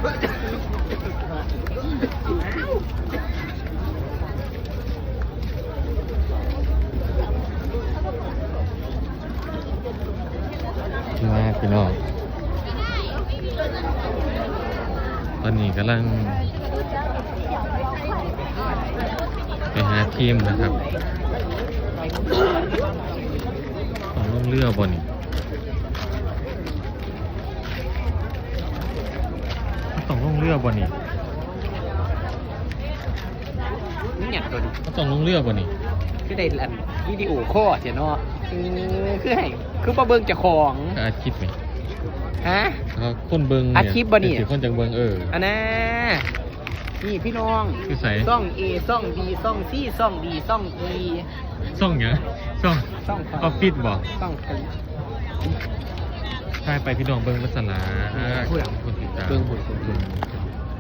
ມາພີ່ນ້ອງ ຕອນນີ້ກຳລັງໄປຫາທີມນະຄັບ. ຕ້ອງລົງເຮືອບໍ່ນີ້? ຕ້ອງລົງເຮືອບໍ່ນີ້? ມີຫຍັງຕົວນີ້? ເຮົາຕ້ອງລົງເຮືອບໍ່ນີ້? ຄືໄດ້ອັນວິດີໂອຄໍແທ້ເນາະ. ເອີ ຄືໃຫ້ ຄືບໍ່ເບິ່ງເຈົ້າຂອງ? ກໍອັດຄລິບນີ້. ຮະ? ເອົາຄົນເບິ່ງ ອັດຄລິບບໍ່ນີ້? ເອີ ຄົນຈັ່ງເບິ່ງ. ເອີ ອັນນ່າ ນີ້ພີ່ນ້ອງ ຄືໃສ? ຊ່ອງ A ຊ່ອງ B ຊ່ອງ C ຊ່ອງ D ຊ່ອງ E. ຊ່ອງຫຍັງ? ຊ່ອງ ຊ່ອງຂ້ອຍ ອອຟຟິດບໍ່? ຊ່ອງຂ້ອຍ. ຖ່າຍໄປພີ່ນ້ອງເບິ່ງມັນສະຫຼາ ເອີ ຜູ້ໃດ ຄົນຕິດຕາມ ເບິ່ງ ພຸ້ນ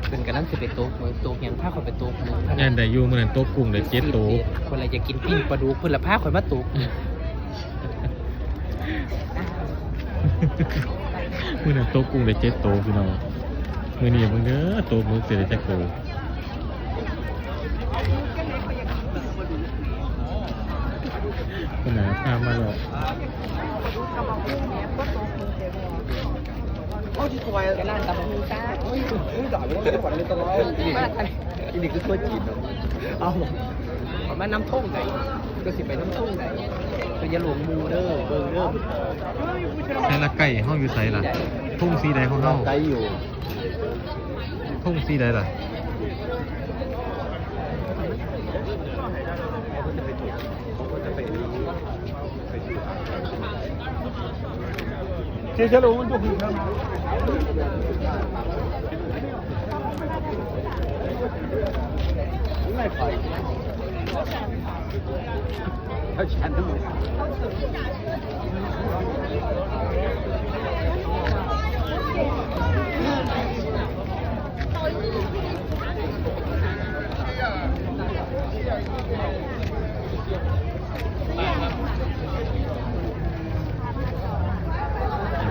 ເພິ່ນກຳລັງຊິໄປຕົກໝຶກ ຕົກຫຍັງ ພາຂ້ອຍໄປຕົກໝຶກ. ແມ່ນໄດ້ຢູ່ ມື້ນັ້ນຕົກກຸ້ງໄດ້ເຈັດໂຕ. ເພິ່ນລະຢາກກິນປີ້ງປາດຸກ ເພິ່ນລະພາຂ້ອຍມາຕົກ. ມື້ນັ້ນຕົກກຸ້ງໄດ້ເຈັດໂຕພີ່ນ້ອງ ມື້ນີ້ເບິ່ງເດີ ຕົກໝຶກຊິໄດ້ຈັກໂຕ. ເພິ່ນນະ ພາມາແລ້ວ. ເອົາທີ່ສວຍ ໄປຮ້ານຕຳບັກຫຸ່ງຊະ. ໂອ້ຍ ດາເລີຍ ດາເລີຍ ດາເລີຍ. ນີ້ຄືຄົວຈີນເນາະ. ເອົາ ຂ້ອຍມານຳທົ່ງໃດ ກໍຊິໄປນຳທົ່ງໃດ ກໍຢ່າຫຼົງໝູ່ເດີ ເບິ່ງເດີ. ໃສລະ ໄກ່ເຮົາຢູ່ໃສລະ? ທົ່ງສີໃດຂອງເຮົາ? ໄກ່ຢູ່ ທົ່ງສີໃດລະ?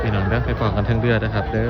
ພີ່ນ້ອງເດີ ໄປພໍ້ກັນເທິງເຮືອເດີຄັບເດີ.